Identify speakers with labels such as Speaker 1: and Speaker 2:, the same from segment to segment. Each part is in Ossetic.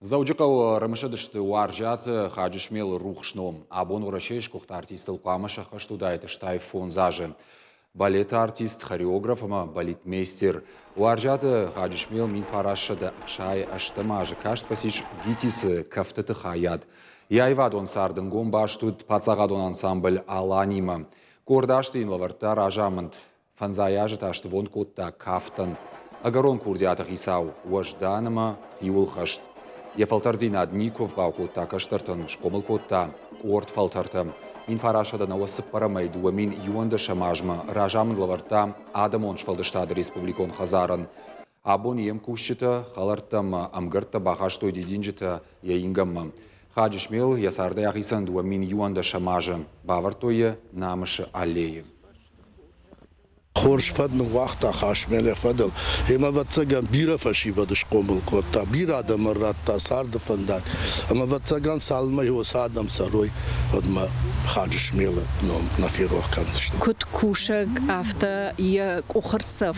Speaker 1: Дзӕуджыхъӕуы ӕрымысыдысты Уарзиаты Хаджысмелы рухс ном. Абон Уӕрӕсейы сгуыхт артистыл хъуамӕ сӕххӕст уыдаид 65 азы. Балеты артист, хореограф ӕмӕ балетмейстер Уарзиаты Хаджысмел 1968 азы каст фӕцис ГИТИС-ы кӕфтыты хайад. Йӕ аивадон цард ӕнгом баст уыд паддзахадон ансамбль «Алани-мӕ». Къорд азты йын лӕвӕрдта разамынд. Фӕндзай азы та сдывонд кодта кафтӕн. Ӕгӕрон курдиаты хицау, уӕздан ӕмӕ хиуылхӕст. Йӕ фӕлтӕрдзинад никуы ӕвгъау кодта кӕстӕртӕн, схъомыл кодта къорд фӕлтӕртӕ. 1994-ӕй 2011 азмӕ разамынд лӕвӕрдта адӕмон сфӕлдыстады республикон хӕдзарӕн. Абон йе мкусджытӕ, хӕлӕрттӕ ӕмӕ ӕмгӕрттӕ бахастой дидинджытӕ йӕ ингӕнмӕ. Хаджысмел йӕ цардӕй ахицӕн 2011 азы. Бавӕрдтой йӕ Намысы аллейы.
Speaker 2: Хорз фӕд ныууагъта Хасмел йӕ фӕдыл. Ӕмӕ, ӕвӕццӕгӕн, бирӕ фӕсивӕд схъомыл кодта, бирӕ адӕмӕн радта царды фӕндаг. Ӕмӕ, ӕвӕццӕгӕн, цалынмӕ уыцы адӕм цӕрой, уӕдмӕ Хаджысмелы ном нӕ ферох кӕндзысты.
Speaker 3: Куыд кусӕг, афтӕ йӕ къухырцӕф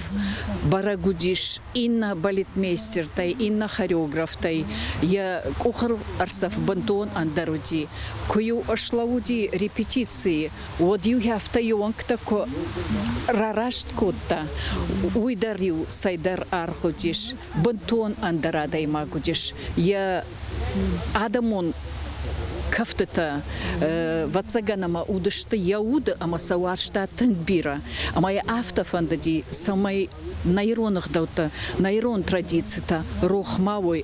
Speaker 3: бӕрӕг уыдис иннӕ балетмейстертӕй, иннӕ хореографтӕй. Йӕ къухырцӕф бынтон ӕндӕр уыди. Куы-иу слӕууыди репетицийы, уӕд-иу афтӕ йе уӕнгтӕ куы рараст кодта, уый дӕр-иу цӕйдӕр аргъ уыдис, бынтон ӕндӕр адӕймаг уыдис. Йӕ адӕмон кӕфтытӕ, ӕвӕццӕгӕн, ӕмӕ уыдысты йӕ уды ӕмӕ сӕ уарзта тынг бирӕ. Ӕмӕ йӕ афтӕ фӕндыди, цӕмӕй нӕ ирон ӕгъдӕуттӕ, нӕ ирон традицитӕ рох ма уой.